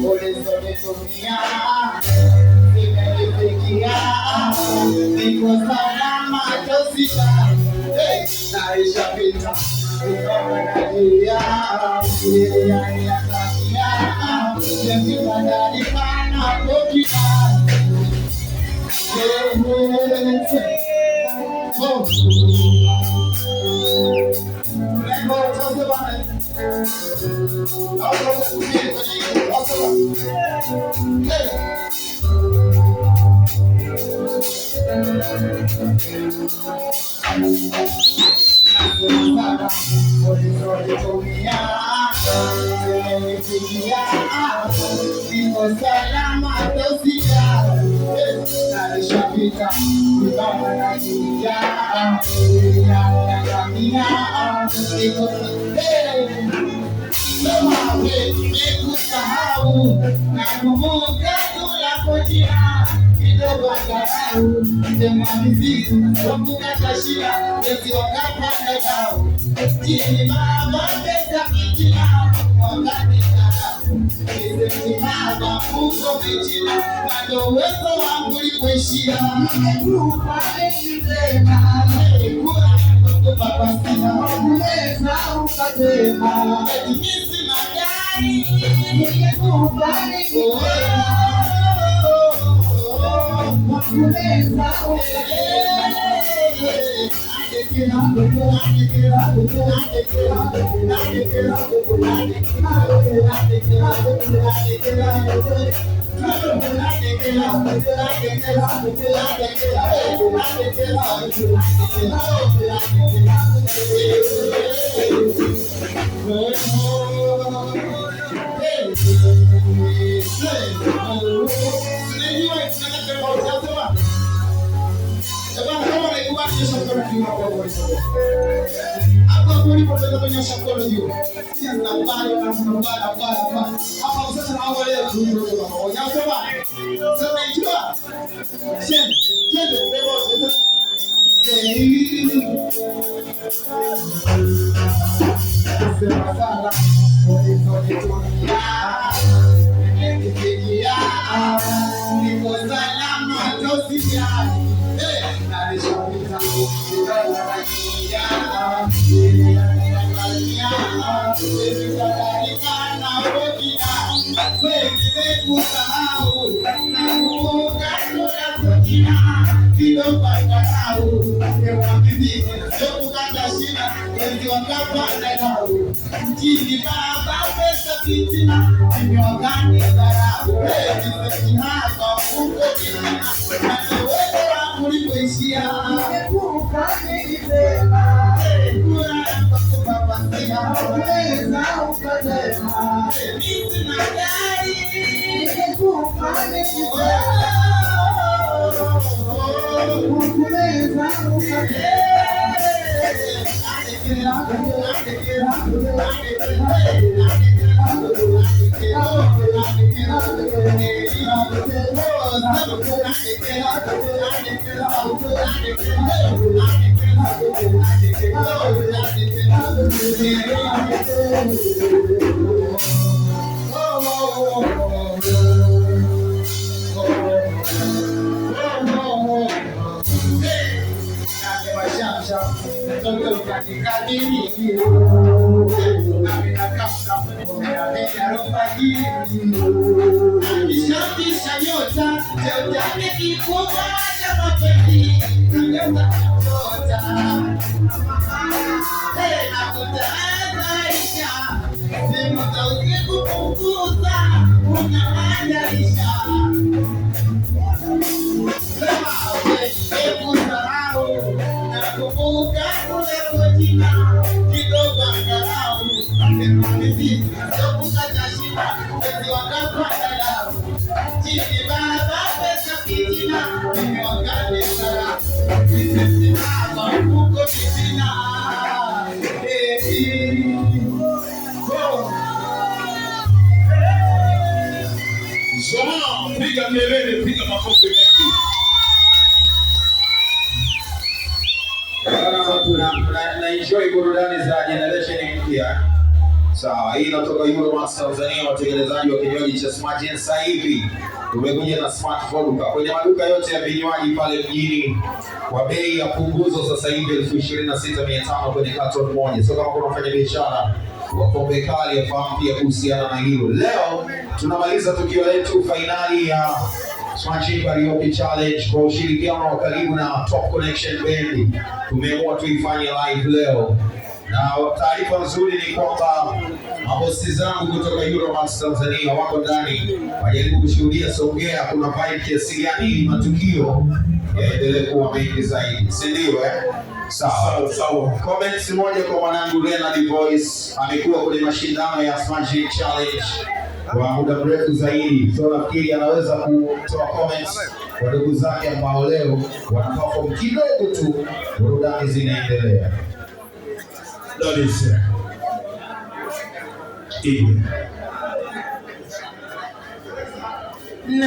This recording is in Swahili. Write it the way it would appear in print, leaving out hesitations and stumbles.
Ulizonitumia zimenifikia, niko salama tosika, naisha pita unaonalia ilianiangamia yemibadalika pokina. Niko salama tosika, nalishapita Nikusahau nakumbuka tulapojia kidogo angalau sema mizigo wakukatashia ezi wakapanda dau chini baba pesa kitina wakati dharau isemtimaba uko michina na ndo uwezo wangu ulikuishia Ningekupa tena, kura kupapasina wakuweza ukasema. eti mimi sina gari. Ningekupa tena, wakuweza ukasema. Kama unaikubali nyosha mkono juu hapo hapo ulipo. Hapo hapo ulipo unaweza kunyosha mkono juu. Sisi tunakubali na tunakubali nakubali nakubali. Hapa sasa naomba leo tuimbe kwa pamoja. Unasema? Sasa unaijua? Shen, twende twende. Sema sana ulizonitumia nimekufikia, niko salama tosia, nalishapita ikaia kusahau nakumbuka tunakojina kidogo angalau kukata shina wenzi wakapanda dau mjini baba pesa fitina imewagani dharau hapa huko kitina na uwezo wangu ulipoishia Ningekupa tena, kura kupapasia wakuweza ukasema. mimi sina gari. Ningekupa tena, wakuweza ukasema. Akishapisha nyota cheo chake kikubwa cha mapenzi kageuka nyota tena kutahadharisha simu za usiku punguza unahatarisha. Sema hebu sahau nakumbuka kule kidogo angalau mizizi sio kukata shina wezi wakapanda dau chini baba pesa kitina nimewagane sara nimesimama huko kitina. Oh. Jamaa. Piga kelele, piga makofi mengi. Tuna enjoy burudani za generation mpya. Sawa, hii inatoka Euromax Tanzania, watengenezaji wa kinywaji cha Smart Gin. Sasa hivi tumekuja na Smart Vodka kwenye maduka yote ya vinywaji pale mjini kwa bei ya punguzo sasa hivi 26,500 kwenye carton moja. So kama kuna mfanya biashara wa pombe kali afahamu pia kuhusiana na hilo. Leo tunamaliza tukio letu fainali ya Smart Gin Karaoke Challenge kwa ushirikiano wa karibu na Top Connection Band. Tumeamua tuifanye live leo na taarifa nzuri ni kwamba mabosi zangu kutoka Euromax Tanzania wako ndani, wajaribu kushuhudia Songea kuna vibe kiasi gani, ili matukio yaendelee kuwa mengi zaidi, si ndio? Eh, sawa. Sawa sawa. Comments moja kwa mwanangu Leonard Voice, amekuwa kwenye mashindano ya Smart Gin Challenge kwa muda mrefu zaidi, so nafikiri anaweza kutoa comments kwa ndugu zake ambao leo wana perform kidogo tu, burudani zinaendelea. Doris. Igwe. Na